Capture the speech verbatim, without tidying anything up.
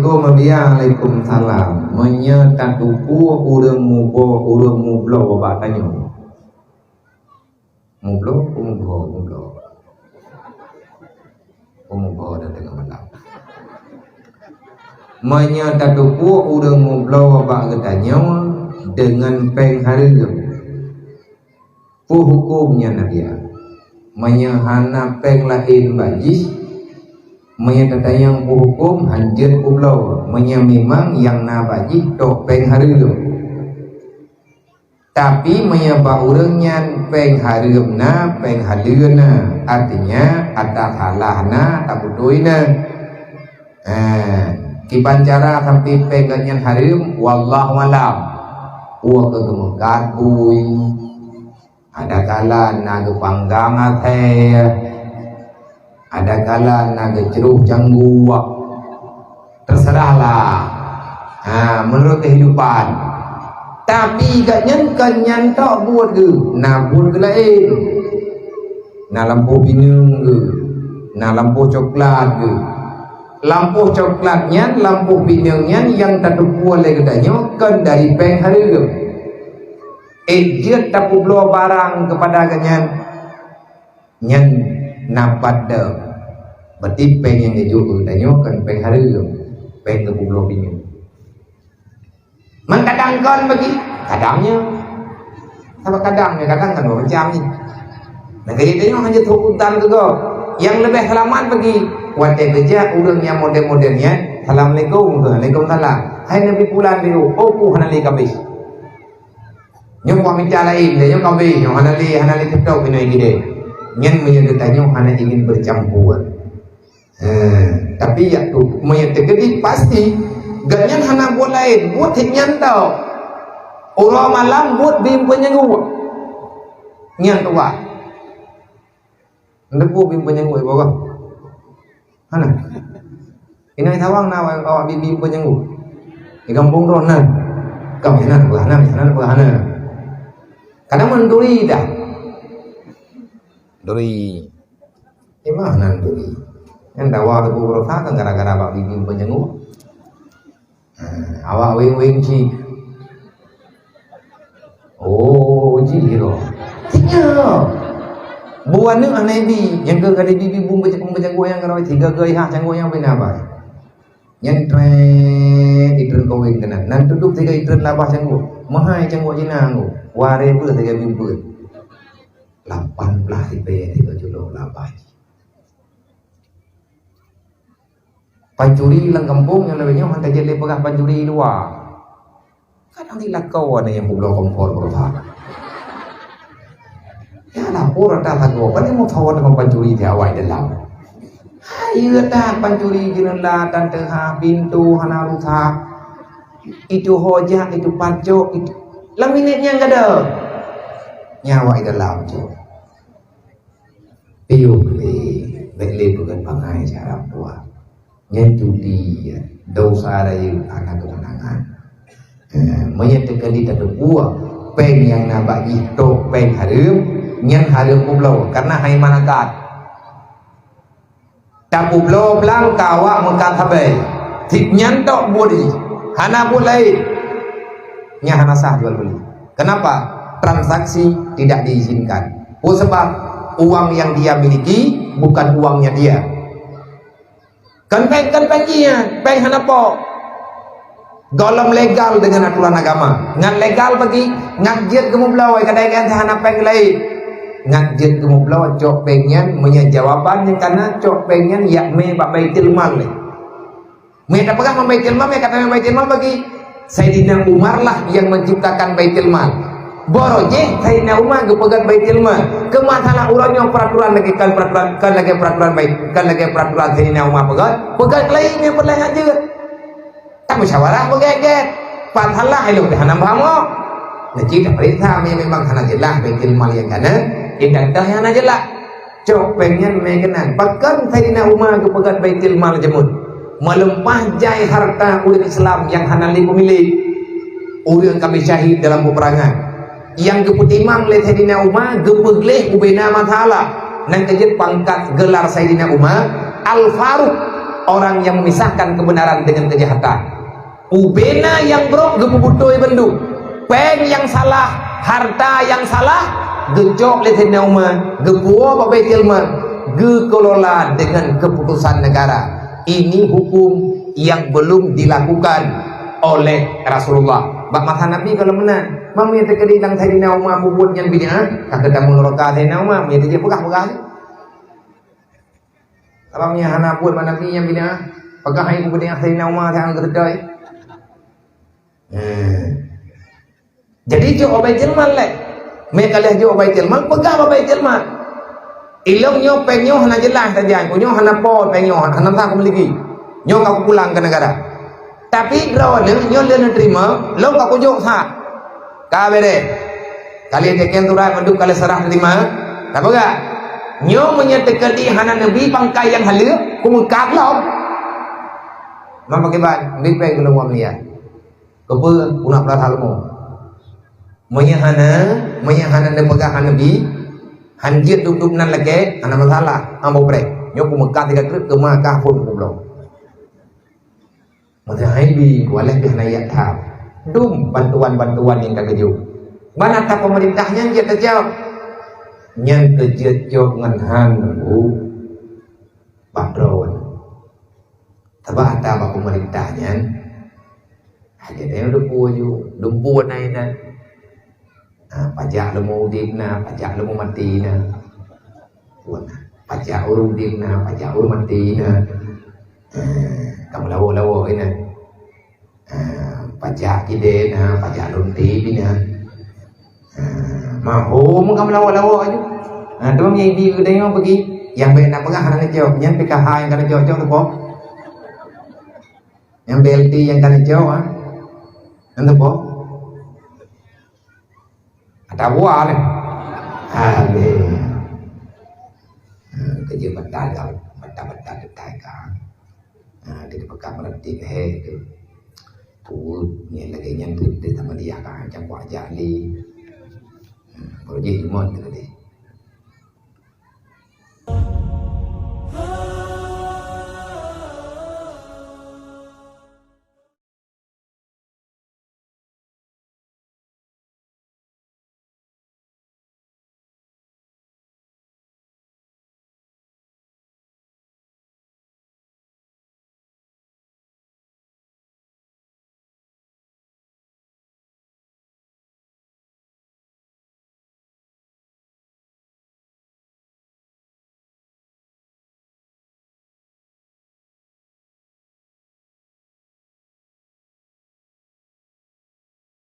Assalamualaikum. Meunyoe tateupeue ureuëng muboh, ureuëng mubloe bak tanyoe. Mubloe, peue mubloe, mubloe. Peue mubloe dan teungoh malam. Meunyoe tateupeue ureuëng mubloe bak geutanyoe deungon péng hareuem, peue huköm nyan, Nadia? Meunyoe hana péng laén bak jih, meunyoe tatanyong peue huköm, hanjeuet peubloe. Meunyoe mimang nyang na bak jih tok péng hareuem. Tapi meunyoe bak ureuëng nyan péng hareuem na, péng haleue na, artinya ata salah na, ata beutôi na. Eh, kiban cara sampai péng geuh nyan hareuem, wallahu alam. Peue keu geumeukat bui. Adakala na geupanggang asèe. Adakala na geucroh cangguek. Terserahlah. Ha, menurut kehidupan. Tapi gobnyan kon nyan tok buet geuh, na buet geuh laén. Na lampôh pineung geuh, na lampôh coklat geuh. Lampôh coklat nyan, lampôh pineung nyan nyang tateupeue lé geutanyoe kon dari péng hareuem. Eh, jeuet tapeubloe barang keupada gobnyan. Nyan na pat deuh. Berarti péng nyang geujok keu geutanyoe kon péng hareuem, péng geupeubloe pineung. Man kadang kon bagi, kadang nyoe. Sabab kadang nyoe, kadang kan macam ni. Nah, jadi tanyoe hanya urutan ke kau. Yang lebih selamat bagi, watèe geujak ureuëng nyang model-model nyan, "Assalamualaikum." "Waalaikumsalam." "Hai Nabi Pulan biru." "Oh, puh hana lé kabeh." Nyoe buah mita laén, nyoe kambing, nyoe hana lé, hana lé teutôp inoe gidée. Nyan meunyoe geutanyoe hana ingin bercampur. Ha, tapi yak tu, meunyoe teukeudi pasti, gobnyan hana buet laén, buet hik nyan tau. Uroe malam buet bim peunyeunguek. Nyan tuah. Ndeupeu bim peunyeunguek iboh goh? Hana. Inong Sawang na awak, awak bim peunyeunguek. Di gampông droe na. Kam hana, beuh hana, hana, beuh hana. Kadang meunduri dah. Duri. Di mana duri? Nyan dawa Teungku Beurasa kan gara-gara bak bim peunyeunguek. Ha, awak weng-weng cit. Oh, jih roh. Tiga. Buah neuk aneuk bi, nyang keu kali bibi bum beucangguek nyang keu tiga geuh ha cangguek nyang bina bai. Nyan trek itreun kaweng keunan. Nan tuduk tiga itreun labah cangguek. Meuhai cangguek jina ngô. Wareh beuh tiga bimpeuen. Lapan blah ribèe tiga juta labah. Pancuri lam gampông nyang lagèe nyoe han tajak lé peugah pancuri luwa. Kadang di lakoe na nyang peubloe kompor beureuha. Ya lapor ata lakoe, pane meukawan deungon pancuri di awai dalam. Hai ata pancuri jeuneula dan teuha pintoe hana rusak. Itu hojak, itu pacok, itu lam minét nyang gadôh. Nyawa di dalam tu. Piôh lé, bèk lé peugöt bangai cara puah. Nyan cuti, ya. Dosa rayeuk hana keumeunangan. Eh, meunyo teukeudi tateupeue péng nyang na bak jih trok péng hareuem, nyan hareuem peubloe, kareuna hai meunakat. Tapeubloe blang ka awak meukat sabe. Sit nyan tok buet jih, hana buet laén. Nyan hana sah jual beli. Kenapa? Transaksi tidak diizinkan. Peue sabab? Uang yang dia miliki bukan uangnya dia. Kan péng, kan péng jih nyan, péng hana po. Gohlom legal deungon aturan agama. Ngat legal bagi, ngat jeuet geumeubloe, kadang-kadang hana péng laén. Ngat jeuet geumeubloe, cok péng nyan, meunyo jawaban nyang kana, cok péng nyan yak mé bak Baitul Mal lé. Mé tapeugah bak Baitul Mal, mé kata Baitul Mal bagi. Saidina Umar lah yang menciptakan Baitul Mal. Baroe jih Saidina Umar geupeugöt Baitul Mal. Keu masalah uroe nyoe peraturan lagèe kan peraturan, kan lagèe peraturan baik, kan lagèe peraturan Saidina Umar peugöt, peugöt laén nyang peureulèe ngat jeuet. Tamusyawarah beugét-gét. Pat salah ilôn teuh hana paham nyoe. Neuci tapeuriksa meunyo memang hana jeulaih Baitul Mal nyang kana, indang teuh nyang hana jeulaih. Cok péng nyan mé keunan. Pakon Saidina Umar geupeugöt Baitul Mal jameun? Meulimpah jai harta ureueng Islam nyang hana lé peumilék. Ureueng ka syahid dalam peperangan. Nyang geupeutimang lé Saidina Umar geupeugleh ubena masalah. Nyan keuh jeuet pangkat gelar Saidina Umar Al-Faruq. Orang yang memisahkan kebenaran dengan kejahatan. Ubena nyang brok geupeubutôi bandum. Péng nyang salah, harta nyang salah, geucok lé Saidina Umar, geupuwoe bak Baitul Mal, geukelola dengan keputusan negara. Ini hukum yang belum dilakukan oleh Rasulullah. Bak masa Nabi kalau meunan, meunyoe teukeudi lam Saidina Umar peubuet nyang bid'ah, ka geutamong nuraka Saidina Umar, meunyoe teupeugah-peugah. Sabab meunyoe hana buet bak Nabi nyang bid'ah, peugah hai buet bid'ah Saidina Umar nyang geureutoi. Hmm. Jadi jok bak Baitul Mal lé. Mé ka lheueh jok bak Baitul Mal, peugah bak Baitul Mal. Ilong nyoe péng nyoe hana jeulaih sajan, ku nyoe hana po péng nyoe, hana sah kumiliki. Nyoe ka kupulang keu negara. Tapi droeneuh nyoe lheueh neuteurima, lôn ka kujok sah. Ka beureh. Ka lheueh teken surat mandum ka lheueh seurah teurimong. Tapeugah? Nyoe meunyoe teukeudi hana neubi pangkai nyang haleue, kumeukat lom. Mam pakriban, bi péng keu lôn wan meulian. Keupeue? Guna peurasaan leumo. Meunyoe hana, meunyoe hana neupeugah hana neubi, han jeuet dub-dub nan lakée, hana masalah, ambo preh. Nyoe kumeukat siga treuk, keuma kah phon kubloe. Meuteumé hai bi, kualeh pih hana yak that. Dum bantuan-bantuan nyang ka geujok. Ban ata peumeurintah nyan jeuet tajok. Nyan keu jeuet jok ngon han u bak droe. Sabab ata bak peumeurintah nyan, hana teupeue ju, dumpeue na inan. Ha, pajak leumo udeb na, pajak leumo maté na. Pun, pajak ureuëng udeb na, pajak ureuëng maté na. Ha, ka meulawa-lawa inan. Ha, pajak kidée na, pajak lonte pih na. Ha, mahom ka meulawa-lawa aju. Ha, tu nyang ibi geutanyoe peugi. Nyang bék na peugah hana ngejok, nyan P K H nyang ka ngejok-jok teupo. Nyang B L T nyang ka ngejok, ha. Nyan teupo. Ada buah ni. Amin. Ha, kerja batal kau, batal-batal detai kau. Ha, dia pegang berarti he tu. Put ni lagi nyan tu dia sama dia kan macam buah jali. Ha, baru je iman tu tadi.